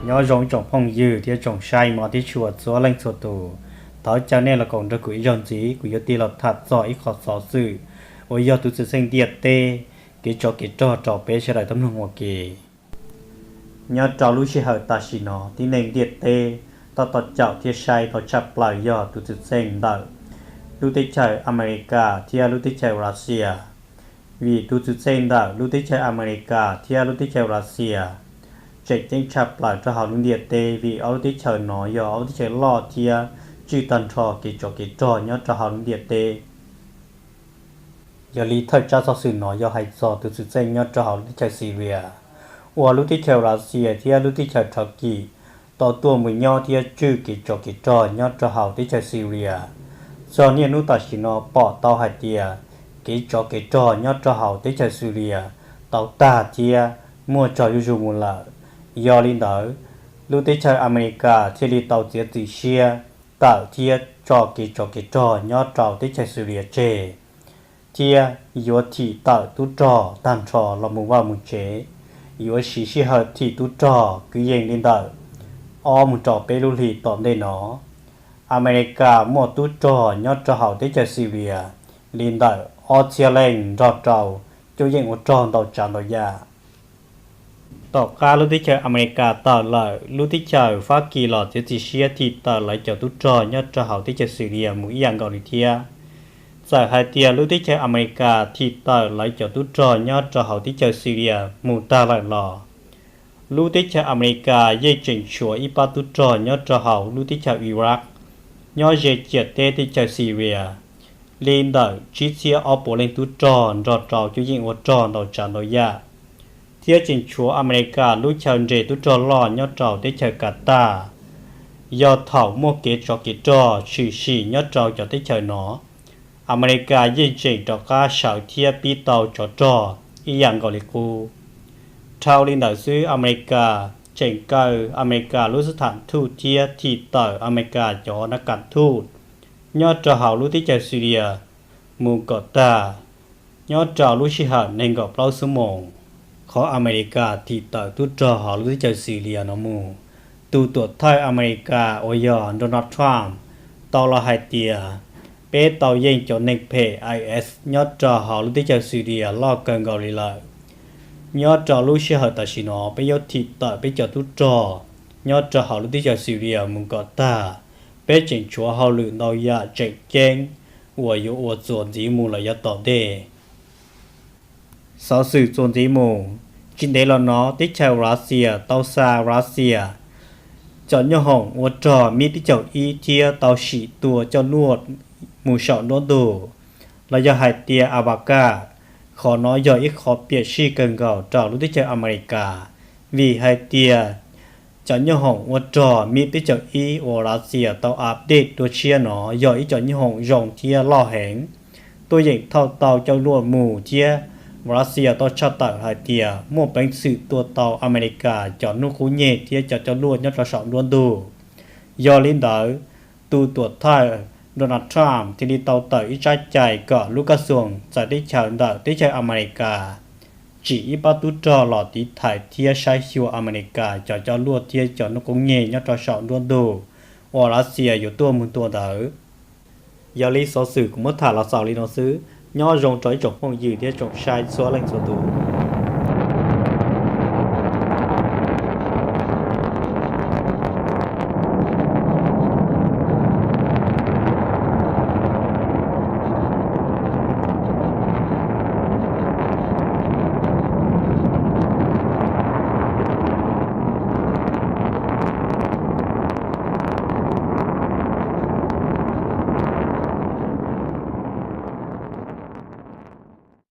Nyob zoo ib tsoom phooj ywg thiab tsoom saib mov thiab tshua txhua leej txhua tus. Thov caw nej los koom nrog kuv ib zaug ntxiv, kuv yuav tig los tham txog ib qho xov xwm uas yog tus txwv txheej ntiaj teb kev tsov kev rog rau peb sawv daws tau mloog ua ke. Nyob rau lub sij hawm tam sim no, tib neeg ntiaj teb tab tom caum thiab saib tau tshaj plaws yog tus txwv txheej ntawm lub teb chaws Amelikas thiab lub teb chaws Russia. Vim tus txwv txheej ntawm lub teb chaws Amelikas thiab lub teb chaws Russia tseem ceeb tshaj plaws rau hauv lub ntiaj teb, vim ob lub teb chaws no yog ob lub teb chaws loj thiab tswj tag nrho kev tsov kev rog nyob rau hauv lub ntiaj teb. Yog li thawj tsab xov xwm no yog hais txog tus txwv txheej nyob rau hauv lub teb chaws Syria, uas lub teb chaws Russia thiab lub teb chaws Turkey tau tuaj mus nyob thiab tswj kev tsov kev rog nyob rau hauv teb chaws Syria. Txog niaj hnub tam sim no pom tau hais tias kev tsov kev rog nyob rau hauv teb chaws Syria tau tag thiab muaj tsaug zuj zus mus lawm. Yog li ntawd, lub teb chaws Amelikas thiaj li tau txiav txim siab tawm thiab tso kev tsov kev rog nyob rau teb chaws Syria tseg, thiab yuav thim tawm tub rog tag nrho los mus vaj mus tsev, yuav siv sij hawm thim tub rog kwv yees li ntawm ob mus rau peb lub hlis tom ntej no. Amelikas muaj tub rog nyob rau hauv teb chaws Syria li ntawm ob txhiab leej nrog rau cuab yeej ua rog ntau tsav ntau yam. Tom qab lub teb chaws Amelikas tawm lawm, lub teb chaws Fab Kis los txiav txim siab thim tawm lawv cov tub rog nyob rau hauv teb chaws Syria mus ib yam nkaus li thiab. Txawm hais tias lub teb chaws Amelikas thim tawm lawv cov tub rog nyob rau hauv teb chaws Syria mus tag lawm los, lub teb chaws Amelikas yeej tseem tshuav ib pab tub rog nyob rau hauv lub teb chaws Iraq, nyob ze ciam teb teb chaws Syria, li ntawm tsib txhiab ob puas leej tub rog nrog rau cuab yeej ua rog ntau tsav ntau yam, thiab tseem tshuav Amelikas lub chaw nres tub rog loj nyob rau teb chaws Kataj. Yog thaum muaj kev tsov kev rog tshwm sim nyob rau cov teb chaws no, Amelikas yeej tseem rov qab sawv thiab pib tau tsov rog ib yam nkaus li qub. Dhau li ntawd xwb, Amelikas tseem kaw Amelikas lub xab tham thuj thiab thim tawm Amelikas cov nab kam thuj nyob rau hauv lub teb chaws Syria mus kom tag, nyob rau lub sij hawm nees nkaum plaub xuab moos. Qhov Amelikas thim tawm tub rog hauv lub teb chaws Syria no mus, tus tuam thawj Amelikas uas yog Donald Trump tau los hais tias, peb tau yeej cov neeg phem IS nyob rau hauv lub teb chaws Syria loj kawg nkaus li lawm. Nyob rau lub sij hawm tam sim no peb yuav thim tawm peb cov tub rog nyob rau hauv lub teb chaws Syria mus kom tag. Peb tseem tshuav hauj lwm ntau yam tseem ceeb uas yuav ua txuas ntxiv mus lawm yav tom ntej. Xov xwm txuas ntxiv mus, tsis ntev los no teb chaws Russia tau xa Russia cov nyoob hoom ua rog MiG peb caug ib thiab tau sim tua coj luaj mus saum nruab ntug, los yog hais tias Avaka. Qhov no yog ib qhov piam sij kawg nkaus rau lub teb chaws Amelikas, vim hais tias cov nyoob hoom ua rog MiG peb caug ib uas Russia tau update dua tshiab no yog ib cov nyoob hoom zoo thiab loj heev, tuaj yeem thauj tau coj luaj mus thiab Russia tau tshaj tawm hais tias muaj peev xwm tua tau Amelikas cov hnub qub nyeg thiab cov coj luaj nyob rau saum nruab ntug. Yog li ntawd, tus tuam thawj Donald Trump thiaj li tau tawm ib tsab cai kom lub kab xuas txawv teb chaws ntawm teb chaws Amelikas tsim ib pab tub rog los tiv thaiv thiab saib xyuas Amelikas cov coj luaj thiab cov hnub qub nyeg nyob rau saum nruab ntug uas Russia yuav tuaj mus tua ntawd. Yog li xov xwm kuv muab tham los xaus li no xwb. Nyob zoo rau ib tsoom phooj ywg thiab tsoom saib txhua leej txhua tus.